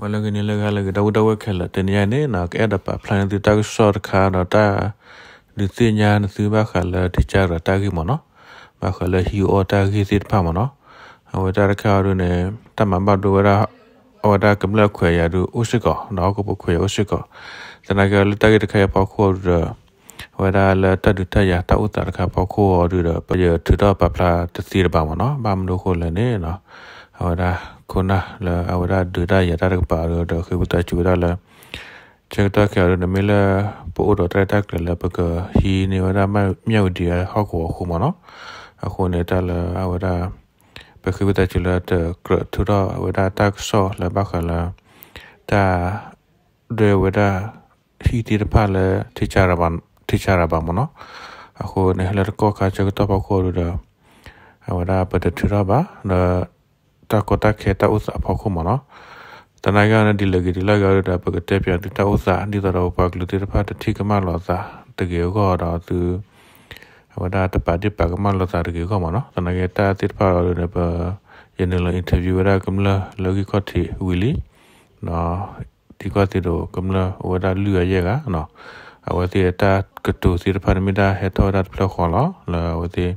ပှၤလၢအဂ့ၤန့ၣ်လၢအဂ့ၤ ဒီပုၢ်ဒီဝဲၢ်ခဲလၢာ် တနံၤအံၤန့ၣ်နီၤ ကအဲၣ်ဒိးပာ်ဖျါန့ၢ်သုတၢ်ကစီၣ်တခါဒီးတၢ်ဒုးသ့ၣ်ညါန့ၢ်သုဘၣ်ဃးလၢထံကၢ်ရၤတၢ်ဂ့ၢ်မ့ၢ်နီၤ, ဘၣ်ဃးလၢဟံၣ်အီၣ်တၢ်ဂ့ၢ်သ့ၣ်တဖၣ်မ့ၢ်နီၤ. အဝဲတၢ်တခါအံၤဒုးန့ၣ် တၢ်မၤဘၣ်ဒိဝဲဒၣ် အဝဲဒၣ်ကမျၢၢ်ခွဲးယာ်ဒုးအိၣ်စ့ၢ်ကီး ဒီးဟီၣ်ခိၣ်ဖိခွဲးယာ်အိၣ်စ့ၢ်ကီး. သနာ်က့လၢတၢ်ဂ့ၢ်တခါအံၤအဖီခိၣ်အံၤဒုးဒီး အဝဲဒၣ်လၢတၢ်ဒုးတၢ်ယၤတၢ်အိၣ်သးတခါအဖီခိၣ်အံၤဒုးဒီး ပယထုးထီၣ်ပာ်ဖျါတသ့တဘၣ်မ့ၢ်နီၤ. ဘၣ်မနုၤအဃိလဲၣ်န့ၣ်နီၤ အဝဲဒၣ်ခိၣ်နၢ်လၢအဝဲဒၣ်ဒုးတၢ်ယၤတၢ်တကပၤအံၤဒီး ဃ့ဝံသးစူၤဝဲဒၣ်လၢ ဆၢကတီၢ်ခဲအံၤဒုးန့ၣ် မ့ၢ်လၢပအိၣ်ဒီးတၢ်ရဲၣ်တၢ်ကျဲၤလၢပကဟံးန့ၢ်ဝဲဒၣ်မၠၣ်ဝတံၤအဟီၣ်ကဝီၤအဃိမ့ၢ်နီၤ. အဃိန့ၣ် တၢ်လၢအဝဲဒၣ် ပဃ့ဝံသးစူၤလၢတကြၢးထုးထီၣ်ဝဲဒၣ်တၢ်ကစီၣ်လၢဘၣ်ဃးလၢ တၢ် ဒွဲၣ်ဝဲဒၣ် ဟံၣ်သ့ၣ်တဖၣ်လၢ ထံဆါရၤဘၣ်မ့ၢ်နီၤ. အဃိန့ၣ် လၢတကီၢ်ခါဆၢကတီၢ်ဖီခိၣ်ဒုးဒီး အဝဲဒၣ်ပတထုးထီၣ်ဘၣ် လၢ တၢ်ကီတၢ်ခဲတၢ်အိၣ်သးအဖီခိၣ်မ့ၢ်နီၤ. သနာ်က့န့ၣ် ဒ်လဲၣ်ဂ့ၤဒ်လဲၣ်ဂ့ၤဒုးဒီး ပကတဲပၠးသုတၢ်အိၣ်သး ဒ်သိးဒီးပပှၤကလုာ်သ့ၣ်တဖၣ်တထံၣ်ကမၣ်လိာ်သးတဂ့ၤအဂီၢ်ဒီးသု အဝဲဒၣ်တပာ်ဒ့ၣ်ပာ်ကမၣ်လိာ်သးတဂ့ၤအဂီၢ်မ့ၢ်နီၤ. သနာ်က့တၢ်သ့ၣ်တဖၣ်အံၤဒုးန့ၣ် ပ ယနုာ်လီၤ interview ဝဲဒၣ်ကမျၢၢ်လၢဂံၢ်ခီၣ်ထံးဝံၤလံ ဒီး ထံကီၢ်သ့ၣ်ဒိၣ်ကမျၢၢ်အိၣ်ဝဲဒၣ်လွံၢ်ဂၤယဲၢ်ဂၤနီၤ. အဝဲသ့ၣ်အတၢ်ကတိၤသ့ၣ်တဖၣ်န့ၣ်မ့ၢ်ဒၣ်ဟဲထီၣ်ဝဲဒၣ်တဖျၢၣ်ဃီလီၤ လၢအဝဲသ့ၣ်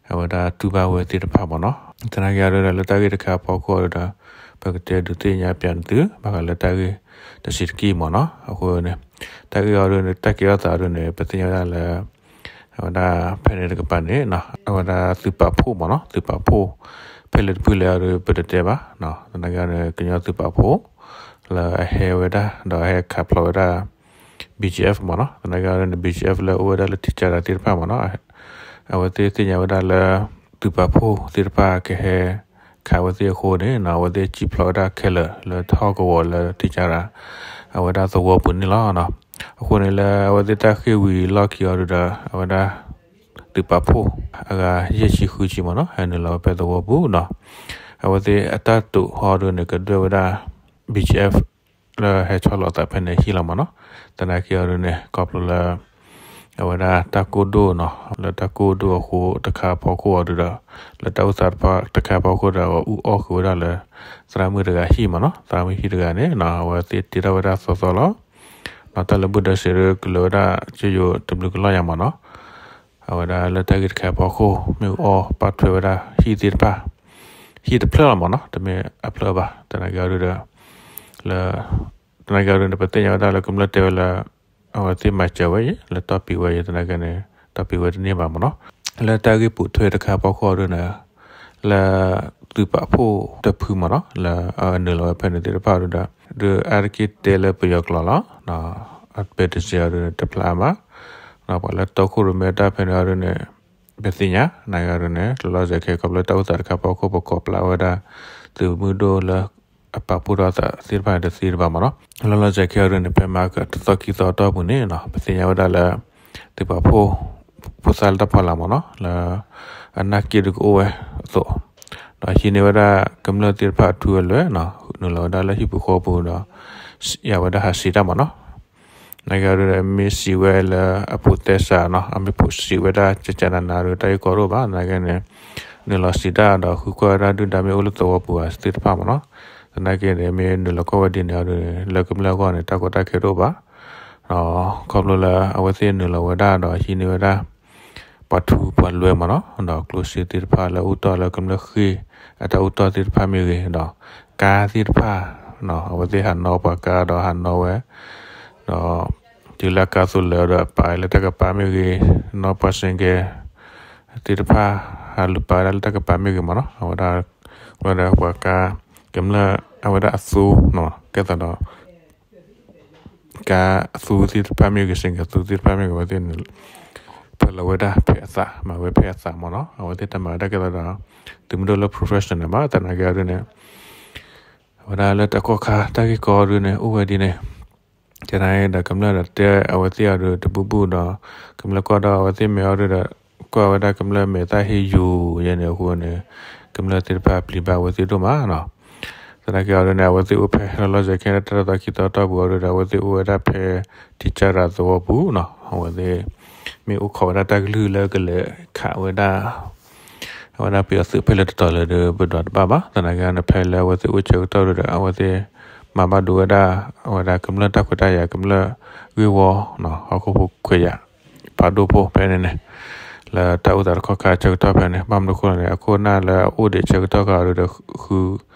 အဝဲဒၣ်တူၢ်ဘၣ်ဝဲသ့ၣ်တဖၣ်မ့ၢ်နီၤ. သနာ်က့အံၤဒုးဒီး လၢတၢ်ဂ့ၢ်တခါအဖီခိၣ်အံၤဒုးဒီး ပကတဲဒုးသ့ၣ်ညါပၠးန့ၢ်သု ဘၣ်ဃးလၢတၢ်ဂ့ၢ်တဆံးတက့ၢ်မ့ၢ်နီၤ. အဃိန့ၣ် တၢ်ဂ့ၢ်အံၤဒုးန့ၣ် တၢ်ကဲထီၣ်သးဒုးန့ၣ် ပသ့ၣ်ညါဝဲဒၣ်လၢ အဝဲဒၣ်ဖဲန့ၣ်တကပၤန့ၣ် အဝဲဒၣ်သုးပာ်ဖှိၣ်မ့ၢ်နီၤ, သုးပာ်ဖှိၣ် ဖဲလဲၣ်တဖုလဲၣ်အံၤဒုး ပတတဲဘၣ်. သနာ်က့န့ၣ် ကညီသုးပာ်ဖှိၣ် လၢအဟဲဝဲဒၣ် ဒီးအဟဲခးဖျိးဝဲဒၣ် BGF မ့ၢ်နီၤ. သနာ်က့န့ၣ် BGF လၢအိၣ်ဝဲဒၣ်လၢထံကၢ်ရၤသ့ၣ်တဖၣ်မ့ၢ်နီၤ, အဝဲသ့ၣ်သ့ၣ်ညါဝဲဒၣ်လၢ သုးပာ်ဖှိၣ်သ့ၣ်တဖၣ်ကဟဲ ခးဝဲသ့ၣ်အဃိန့ၣ် အဝဲသ့ၣ်စံၣ်ဖျိးဝဲဒၣ်ခဲလၢာ်လၢဟီၣ်ကဝီၤလၢထံကၢ်ရၤ အဝဲဒၣ်သဝီပူၤန့ၣ်လီၤ. အဃိန့ၣ်လၢအဝဲသ့ၣ်တၢ်ဃ့ၢ်ဝံၤလီၢ်ခံအံၤဒုးဒီး အဝဲဒၣ် သုးပာ်ဖှိၣ် အဂၤယဲၢ်ဆံဃုဆံမ့ၢ်နီၤ ဟဲနုာ်လီၤဝဲဖဲသဝီပူၤနီၤ. အဝဲသ့ၣ်အတၢ်တိာ်ဟီဒုးန့ၣ် ကဒွဲၣ်ဝဲဒၣ် BGF လၢဟဲဆီလီၤအသးဖဲန့ၣ်ဟံၣ်လီၤမ့ၢ်နီၤ. သနာ်က့အံၤဒုးန့ၣ် ခီဖျိလၢ အဝဲဒၣ်တၢ်ကိၢ်ဒိၣ်နီၤ လၢတၢ်ကိၢ်ဒိၣ်အဃိတခါအဖီခိၣ်အံၤဒုးဒီး လၢတၢ်အိၣ်သးတခါအဖီခိၣ်ဒီး အအူၣ်အီၣ်ဃုာ်ဝဲဒၣ်လၢ သရၣ်မုၣ်တဂၤဟံၣ်မ့ၢ်နီၤ သရၣ်မုၣ်ဟံၣ်တဂၤန့ၣ်နီၤ အဝဲသ့ၣ်တ့ထီၣ်ဝဲဒၣ်သီသီလီၤ. ဒီးတၢ်လၢဘူၣ်ဒီးစံးဒုးကလၢၤဝဲဒၣ်ကယိၤတဘျုးကလီၢ်ယၤမ့ၢ်နီၤ. အဝဲဒၣ်လၢတၢ်ဂ့ၢ်တခါအဖီခိၣ် မ့ၣ်အူအီၣ်ပာ်ထွဲဝဲဒၣ်ဟံၣ်သ့ၣ်တဖၣ် ဟံၣ်တဖျၢၣ်လီၤမ့ၢ်နီၤ တမ့ၢ်အဖျၢၣ်ဘၣ်. သနာ်က့အံၤဒုးဒီး လၢ သနာ်က့အံၤဒုးန့ၣ် ပသ့ၣ်ညါဝဲဒၣ်လၢကမျၢၢ်တဲဝဲလၢ အဝဲသ့ၣ်မၤစၢၤဝဲအံၤ လၢတီၢ်ပံးဝဲအံၤ သနာ်က့န့ၣ် တီၢ်ပံးဝဲတန့ၢ်ဘၣ်မ့ၢ်နီၤ. လၢတၢ်ဂ့ၢ်ပိာ်ထွဲတခါအဖီခိၣ်အံၤဒုးန့ၣ် လၢသုးပာ်ဖှိၣ်တဖုမ့ၢ်နီၤ လၢအနုာ်လီၤဝဲဖဲန့ၣ်သ့ၣ်တဖၣ်အံၤဒုးဒီး ဒုးအါတက့ၢ်တဲလၢပယီၤကျိာ်လီၤ. အပဲတစဲးအံၤဒုးန့ၣ် တဖျါအါမး ပှၤလၢတီခိၣ်ရိၣ်မဲတၢ်ဖဲန့ၣ်အံၤဒုးန့ၣ် ပသ့ၣ်ညါ သနာ်က့အံၤဒုးန့ၣ် လီၤလီၤဆဲးဆဲးခဲခီဖျိတၢ်အိၣ်သးတခါအဖီခိၣ် ပကိးပျးဝဲဒၣ် သုးမုၢ်ဒိၣ်လၢ အပာ်ဖှိၣ်ထီၣ်အသးသ့ၣ်တဖၣ်န့ၣ်တသ့တဘၣ်မ့ၢ်နီၤ. လီၤလီၤဆဲးဆဲးခဲအံၤဒုးန့ၣ် ဖဲမဟါကတသီခံသီအတီၢ်ပူၤန့ၣ်နီၤ ပသ့ၣ်ညါဝဲဒၣ်လၢ သုးပာ်ဖှိၣ် ဖိသၣ်လၢတၢ်ဖီလာ်မ့ၢ်နီၤ လၢ အနၢ်က့ၣ်ဒုးကအိၣ်ဝဲအသိး ဒီးဟံးန့ၢ်ဝဲဒၣ်ကမျၢၢ်သ့ၣ်တဖၣ်အထူအလွဲၢ်နီၤ နုာ်လီၤဝဲဒၣ်လၢဟံၣ်ပူၤဃီပူၤဒီး ယၤဝဲဒၣ်ဟးစံးတၢ်မ့ၢ်နီၤ. သနာ်က့အံၤဒုး မ့ၢ်စံးဝဲလၢအဖိသဲစးနီၤ အမ့ၢ်ဖိစံးဝဲဒၣ်ကကနၤနၤဒုး တၢ်ဂ့ၢ်ကီဒိၣ်ဘၣ် သနာ်က့န့ၣ် နုာ်လီၤစံးတၢ်ဒီးဃုကွၢ်ဝဲဒၣ်ဒုၣ်ဒါမ့ၢ်အိၣ်လၢသဝီပူၤဧါသ့ၣ်တဖၣ်မ့ၢ်နီၤ. သနာ်က့န့ၣ် မ့ၢ်နုာ်လီၤကွၢ်ဝဲဒ်န့ၣ်အံၤဒုး လၢကမျၢၢ်အဂီၢ်န့ၣ် တၢ်ကီတၢ်ခဲတအိၣ်ဘၣ် ခီဖျိလၢအဝဲသ့ၣ်နုာ်လီၤဝဲဒၣ်ဒီးဟံးန့ၢ်ဝဲဒၣ် ပှၤထူပှၤလွဲၢ်မ့ၢ်နီၤ ဒီးကျိၣ်စ့သ့ၣ်တဖၣ်လၢအိၣ်တီၢ်လၢကမျၢၢ်ဃ့ၢ်အတၢ်အိၣ်တီၢ်သ့ၣ်တဖၣ်မ့ၢ်ဂ့ၤ ဒီးကါသ့ၣ်တဖၣ် အဝဲသ့ၣ်ဟးနီၣ်ပှၤကါဒီးဟးနီၣ်ဝဲ ဒီးတုၤလၢအကါသိးလၢာ်ဒီးအပာ်လၢတၢ်ကပၤမ့ၢ်ဂ့ၤ နီၣ်ပှၤစ့ၣ်ကဲ သ့ၣ်တဖၣ် ဟးလူၤပာ်ဝဲဒၣ်လၢတၢ်ကပၤမ့ၢ်ဂ့ၤမ့ၢ်နီၤ အဝဲဒၣ် ဝဲဒၣ်ပှၤကါ ကမျၢၢ်အဝဲဒၣ်အသူ ကဲသိးဒီး ကါအသူသ့ၣ်တဖၣ်မ့ၢ်ဂ့ၤ စ့ၣ်ကဲသူသ့ၣ်တဖၣ်မ့ၢ်ဂ့ၤ အဝဲသ့ၣ်န့ၣ် ဖဲလီၤဝဲဒၣ်ဖဲအသး မၤဝဲဖဲအသးမ့ၢ်နီၤ အဝဲသ့ၣ်တမၤဝဲဒၣ်ကဲသိးဒီး သုးမုၢ်ဒိၣ်လၢ professional ဘၣ် သနာ်က့အံၤဒုးန့ၣ် အဝဲဒၣ်လၢတၢ်ကီၢ်ခါတၢ်ဂ့ၢ်ကီဒုးန့ၣ် အိၣ်ဝဲဒ်န့ၣ် ကဲန့ၣ်ဒီးကမျၢၢ်ဒီးတဲအဝဲသ့ၣ်အံၤဒုးတဘူၣ်ဘူၣ်ဒီး ကမျၢၢ်ကွၢ်ဒီးအဝဲသ့ၣ်မဲာ်အံၤဒုးဒီး ကွၢ်ဝဲဒၣ်ကမျၢၢ်မဲာ်သၣ်ဟ့ယိာ်ယဲန့ၣ်အဃိန့ၣ် ကမျၢၢ်သ့ၣ်တဖၣ်ပျံၤဘၣ်အဝဲသ့ၣ်ဒိၣ်မးနီၤ သနာ်က့အံၤဒုးန့ၣ် အဝဲသ့ၣ်အိၣ်ဖဲလီၤလီၤဆဲးဆဲးခဲတၢ်တသီခံသီတီၢ်ပူၤအံၤဒုးဒီး အဝဲသ့ၣ်အိၣ်ဝဲဒၣ်ဖဲထံကၢ်ရၤသဝီပူၤနီၤ အဝဲသ့ၣ် မ့ၢ်အိၣ်ခိးဝဲဒၣ်တၢ်ကလုၢ်လၢကလဲၤခးဝဲဒၣ် အဝဲဒၣ်ပယီၤသုးဖဲလဲၣ်တတီၤလဲၣ်ဒီးပဒွးတဘၣ်ဘၣ် သနာ်က့န့ၣ် ဖဲလၢအဝဲသ့ၣ်အိၣ်ဆၢကတီၢ်ဒုးဒီး အဝဲသ့ၣ် မၤဘၣ်ဒိဝဲဒၣ် အဝဲဒၣ်ကမျၢၢ်တၢ်ခွဲးတၢ်ယာ် ကမျၢၢ်ဂ့ၢ်ဝီ ဟီၣ်ခိၣ်ဖိခွဲးယာ် ဖးဒိၣ်ဖိဖဲန့ၣ်န့ၣ် လၢတၢ်အိၣ်သးတခီခါဆၢကတီၢ်ဖဲန့ၣ် ဘၣ်မနုၤအဃိလဲၣ်န့ၣ် အခိၣ်အနၢ်လၢအအိၣ်ဒံးဆၢကတီၢ်ခါအံၤဒီး ဃု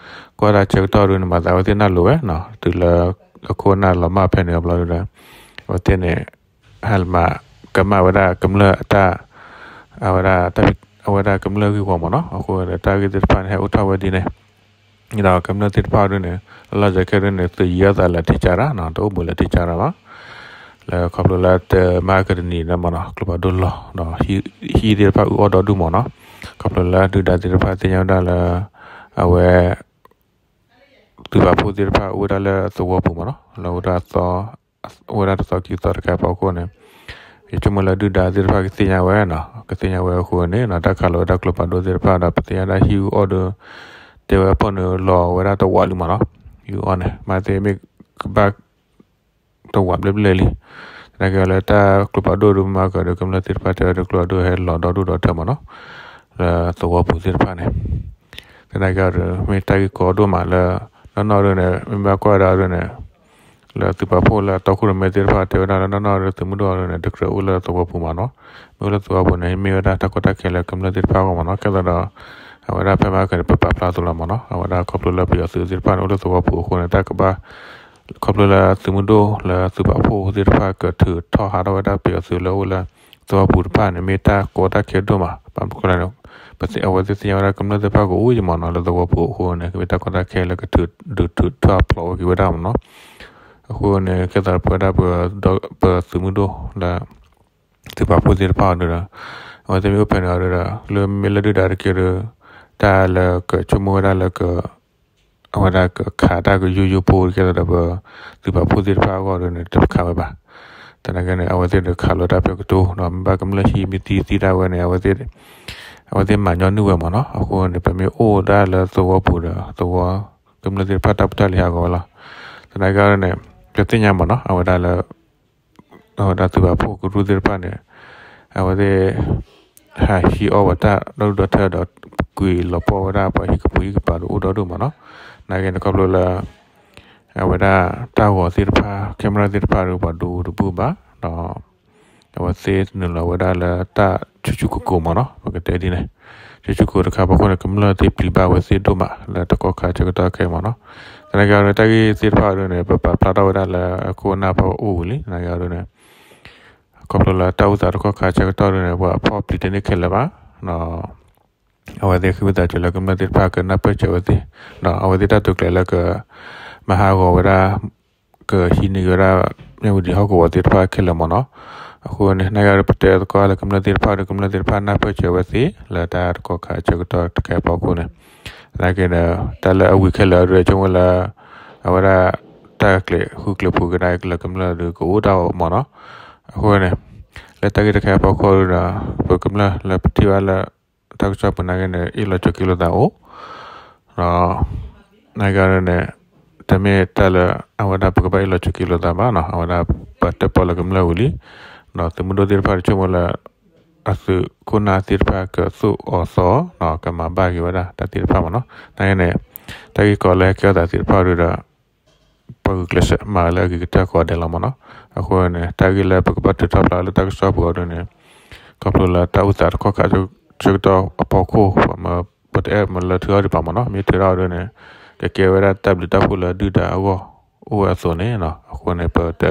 ကွၢ်တၢ်ဆၢကတီၢ်ဒုန့ၣ် မၤသးအဝဲသ့ၣ်နၢ်လိၤဝဲနီၤ တုၤလၢအခိၣ်အနၢ်လီၤမၢ်ဖဲန့ၣ်အဘျီဒီး အဝဲသ့ၣ်န့ၣ် ဟဲမၤကမၣ်ဝဲဒၣ်ကမျၢၢ်အတၢ် အဝဲဒၣ် အဝဲဒၣ်ကမျၢၢ်ဂ့ၢ်ဝီမ့ၢ်နီၤ အဃိဒီးတၢ်ဂ့ၢ်သ့ၣ်တဖၣ်န့ၣ် ဟဲအိၣ်ထီၣ်ဝဲဒ်န့ၣ် ဒီးကမျၢၢ်သ့ၣ်တဖၣ်ဒုန့ၣ် လၢလီၤစဲၤခဲဒုန့ၣ် သုးယံၤအသးလၢထံကၢ်တၢ်နီၤ တအိၣ်ဘှံးလၢထံကၢ်တၢ်ဘၣ် လၢခီဖျိလၢတမၤကတနံၤန့ၣ်မ့ၢ်နီၤ ကျိဖးဒိၣ်လီၤ ဒီးဟံၣ်သ့ၣ်တဖၣ်အုၣ်အီၣ်ဒီဒူၣ်မ့ၢ်နီၤ ခီဖျိလၢဒုၣ်ဒါသ့ၣ်တဖၣ်သ့ၣ်ညါဝဲဒၣ်လၢ အဝဲ သုးပာ်ဖှိၣ်သ့ၣ်တဖၣ်အိၣ်ဝဲဒၣ်လၢသဝီပူၤမ့ၢ်နီၤ လၢ အိၣ်ဝဲဒၣ်တသီခံသီတခါအဖီခိၣ်န့ၣ် ယဆိကမိၣ်လၢဒုၣ်ဒါသ့ၣ်တဖၣ်ကသ့ၣ်ညါဝဲနီၤ ကသ့ၣ်ညါဝဲအဃိန့ၣ်နီၤ တၢ်ခးလီၤဝဲဒၣ်ကျိဖးဒိၣ်သ့ၣ်တဖၣ်ဒီး ပသ့ၣ်ညါဒၣ်ဟံၣ်အုၣ်အီၣ်ဒီး တဲဝဲအဖီၣ်န့ၣ်လီၤဝဲဒၣ်တဝးလံမ့ၢ်နီၤ ဟံၣ်အုၣ်အီၣ်န့ၣ် မ့ၢ်သ့မ့ၢ်ကဘၣ် တဝးဘျဲၣ်ဘျဲၣ်လံ သနာ်က့လၢတၢ်ကျိဖးဒိၣ်ဒုမၤကဒီး ကမျၢၢ်သ့ၣ်တဖၣ်တဲဝဲဒၣ်ကျိဖးဒိၣ်ဟဲလီၤဒီဒူၣ်ဒီထၢမ့ၢ်နီၤ လၢသဝီပူၤသ့ၣ်တဖၣ်န့ၣ် သနာ်က့ဒီး မ့ၢ်တၢ်ဂ့ၢ်ကီဒိၣ်မးလၢ နီၢ်နီၢ်ဒုန့ၣ် မ့ၢ်ဘၣ်ကွၢ်ဝဲဒၣ်ဒုန့ၣ် လၢသုးပာ်ဖှိၣ်လၢအတီခိၣ်ရိၣ်မဲသ့ၣ်တဖၣ်တဲဝဲဒၣ်လၢနီၢ်နီၢ်ဒု သုးမုၢ်ဒိၣ်အီၤဒုန့ၣ် တကြၢးအိၣ်လၢသဝီပူၤမ့ၢ်နီၤ မ့ၢ်အိၣ်လၢသဝီပူၤန့ၣ် မ့ၢ်ဝဲဒၣ်တၢ်ကီတၢ်ခဲလၢကမျၢၢ်သ့ၣ်တဖၣ်အဂီၢ်မ့ၢ်နီၤ ကဲသးဒီး အဝဲဒၣ်ဖဲမဟါကန့ၣ် ပပာ်ဖျါအသိးလီၤမ့ၢ်နီၤ အဝဲဒၣ်ခီဖျိလၢပယီၤသုးသ့ၣ်တဖၣ်န့ၣ် အိၣ်လၢသဝီပူၤအဃိန့ၣ် တၢ်ကဘၣ် ခီဖျိလၢသုးမုၢ်ဒိၣ်လၢသုးပာ်ဖှိၣ်သ့ၣ်တဖၣ်ကထုးထီၣ်ဟးထီၣ်ဝဲဒၣ်ပယီၤသုးလၢအိၣ်လၢ သဝီပူၤတဖၣ်န့ၣ် မ့ၢ်တၢ်ကီတၢ်ခဲဒိၣ်မး ဘၣ်မနုၤအဃိလဲၣ်န့ၣ် အဝဲသ့ၣ်သ့ၣ်ညါဝဲဒၣ်ကမျၢၢ်သ့ၣ်တဖၣ်ကအိၣ်ယံၤမ့ၢ်နီၤ လၢသဝီပူၤအဃိန့ၣ် ကမ့ၢ်တၢ်ကီတၢ်ခဲလၢကထုးဒုးထုးထီၣ်ဖျိးဝဲက့ၤဝဲဒၣ်မ့ၢ်နီၤ အဃိန့ၣ် ကဲသးပဝဲဒၣ် ပသုးမုၢ်ဒိၣ်လၢ သုးပာ်ဖှိၣ်သ့ၣ်တဖၣ်အီၤဒီး အဝဲသ့ၣ်မ့ၢ်အိၣ်ဖဲန့ၣ်အီၤဒီး လၢမ့ၢ်လၢဒုၣ်ဒါတက့ၢ်ဒီး တၢ်လၢကဆိကမိၣ်ဝဲဒၣ်လၢက အဝဲဒၣ်ကခးတၢ်ကယိယိဖိကဲသးဒီးပ သုးပာ်ဖှိၣ်သ့ၣ်တဖၣ်အဂီၢ်ဒီးန့ၣ် တခးဝဲဘၣ်. သနာ်က့န့ၣ် အဝဲသ့ၣ်ဒီးခးလီၤတၢ်ဖဲကတိၤ ဒီးမ့ၢ်ဘၣ်ကမျၢၢ်ဟံၣ်မ့ၢ်သံသံတၢ်ဝဲန့ၣ် အဝဲသ့ၣ် အဝဲသ့ၣ်မၤညီနုၢ်ဝဲမ့ၢ်နီၤ. အဃိန့ၣ် ပမ့ၢ်အိၣ်ဒၣ်လၢသဝီပူၤဒီး သဝီ ကမျၢၢ်သ့ၣ်တဖၣ်တၢ်ပတၢ်လံၤဟးဂီၤဝဲလီၤ. သနာ်က့န့ၣ် ပသ့ၣ်ညါမ့ၢ်နီၤ အဝဲဒၣ်လၢ အဝဲဒၣ်သုးပာ်ဖှိၣ်ကရူၢ်သ့ၣ်တဖၣ်န့ၣ် အဝဲသ့ၣ် ဟးဟံးအီၣ်ဝဲတၢ်ဒီဒူၣ်ဒီထၢဒီး ကွံာ်လီၤပှီၢ်ဝဲဒၣ်ပှၤဟံၣ်ကပူၤဟံၣ်ကပၤဒီးအိၣ်ဒီဒူၣ်မ့ၢ်နီၤ. သနာ်က့န့ၣ် ခီဖျိလၢ အဝဲဒၣ်တၢ်ဂီၤသ့ၣ်တဖၣ် camera သ့ၣ်တဖၣ်ဒီးပှၤဒိတဘူၣ်ဘၣ်ဒီး အဝဲသ့ၣ်နုာ်လီၤဝဲဒၣ်လၢတၢ်ဆူၣ်ဆူၣ်ကိၢ်ကိၢ်မ့ၢ်နီၤ ပကတဲဒ်န့ၣ် ဆူၣ်ဆူၣ်ကိၢ်ကိၢ်တခါဖီခိၣ်န့ၣ် ကမျၢၢ်သ့ၣ်ပျံၤဘၣ်ဝဲသ့ၣ်ဒိၣ်မးလၢတကီၢ်ခါဆၢကတီၢ်ခဲအံၤမ့ၢ်နီၤ. သနာ်က့န့ၣ် တၢ်ဂ့ၢ်သ့ၣ်တဖၣ်အံၤဒ်န့ၣ် ပပာ်ဖျါထီၣ်ဝဲဒၣ်လၢအခိၣ်အနၢ်ဖီအိၣ်ဝံၤလံ သနာ်က့ဒ်န့ၣ် ခီဖျိလၢတၢ်အိၣ်သးတကီၢ်ခါဆၢကတီၢ်ဒ်န့ၣ် ပှၤဖီၣ်ပျံၤတန့ၢ်ခဲလၢာ်ဘၣ် အဝဲသ့ၣ်ဃ့ဝံသးစူၤလၢကမျၢၢ်သ့ၣ်တဖၣ်ကနၢ်ပၢၢ်စၢၤဝဲသ့ၣ် ဒီးအဝဲသ့ၣ်တၢ်တိာ်ကျဲၤလၢက မၤဟးဂီၤဝဲဒၣ် ကဟံးန့ၢ်က့ၤဝဲဒၣ် မၠၣ်ဝတံၤဟီၣ်ကဝီၤသ့ၣ်တဖၣ်ခဲလၢာ်မ့ၢ်နီၤ. အဃိန့ၣ် သနာ်က့ဒီး ပတဲသကိးလၢကမျၢၢ်သ့ၣ်တဖၣ်ဒီး ကမျၢၢ်သ့ၣ်တဖၣ်နၢ်ပၢၢ်စၢၤဝဲသ့ၣ် လၢတၢ်တကီၢ်ခါဆၢကတီၢ်တခါအံၤအဖီခိၣ်န့ၣ် သနာ်က့ဒီး တၢ်လၢအဝံၤခဲလၢာ်အံၤဒီး ဆိကမိၣ်လၢ အဝဲဒၣ် တၢ်ကျဲၤဃုကျဲၤဖိးကဒါလၢကမျၢၢ်ဒီးကအိၣ်ဒၣ်အီၤမ့ၢ်နီၤ. အဃိန့ၣ် လၢတၢ်ဂ့ၢ်တခါအံၤအဖီခိၣ်ဒီး ပကမျၢၢ်လၢပထံၣ်ဘၣ်လၢ တၢ်ကစီၣ်ပူၤသနာ်က့န့ၣ် အ့ၣ်လိာ်ဆိးက့လိာ်သးအိၣ် ဒီး သနာ်က့န့ၣ် တမ့ၢ်တၢ်လၢ အဝဲဒၣ်ပကဘၣ်အ့ၣ်လိာ်ဆိးက့လိာ်သးဘၣ်နီၤ. အဝဲဒၣ်ပှၤတဲပီၣ်လၢကမျၢၢ်ဝံၤလံ ဒီးသုးမုၢ်ဒိၣ်သ့ၣ်တဖၣ်တဆိကမိၣ်လၢ အသုးခိၣ်နၢ်သ့ၣ်တဖၣ်ကသိၣ်အီၤသီ ဒီးကမၤဘၣ်က့ၤဝဲဒၣ်တၢ်သ့ၣ်တဖၣ်မ့ၢ်နီၤ. သနာ်က့န့ၣ် တၢ်ဂ့ၢ်ကီလၢဟဲကဲထီၣ်သးသ့ၣ်တဖၣ်ဒီး ပှၤဂုာ်ကျဲးစၢးမၤလၢအဂ့ၤကတၢၢ်ကိးဂၤဒဲးလီၤမ့ၢ်နီၤ. အဃိန့ၣ် တၢ်ဂ့ၢ်လၢပကဘၣ်ထုးထီၣ်ဖျါလၢတၢ်ကစီၣ်ပူၤအံၤဒ်န့ၣ် ခီဖျိလၢတၢ်အိၣ်သးတကီၢ်ခါဆၢကတီၢ်အဖီခိၣ် ပှၤမၢ ပတအဲၣ်မၢလၢထုးထီၣ်ဒံးဘၣ်မ့ၢ်နီၤ. မ့ၢ်ထုးထီၣ်ဒ်န့ၣ် ကကဲဝဲဒၣ်တၢ်ဘျုးတၢ်ဖှိၣ်လၢဒုၣ်ဒါအဂီၢ် အိၣ်ဝဲအသိးန့ၣ်နီၤ. အဃိန့ၣ် ပတ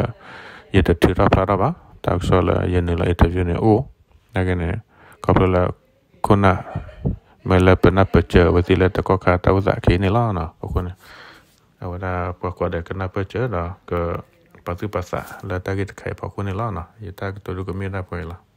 ယတထုးထီၣ်ဖျါထီၣ်ဘၣ် တၢ်ကစီၣ်လၢယနုာ်လီၤ interview န့ၣ်အိၣ် သနာ်က့န့ၣ် ခီဖျိလၢ ခိၣ်နၢ် မ့ၢ်လၢပနၢ်ပၢၢ်စၢၤအဝဲသ့ၣ်လၢတကီၢ်ခါတၢ်အိၣ်သးခဲအံၤန့ၣ်လီၤ. အဃိန့ၣ် အဝဲဒၣ်ပှၤကိးဂၤဒဲးကနၢ်ပၢၢ်စၢၤဒီး ကပာ်သူၣ်ပာ်သးလၢတၢ်ဂ့ၢ်တခါအံၤအဖီခိၣ်န့ၣ်လီၤ. ယတၢ်ကတိၤဒိကမ့ၢ်ဒၣ်ပှဲၤအံၤလီၤ.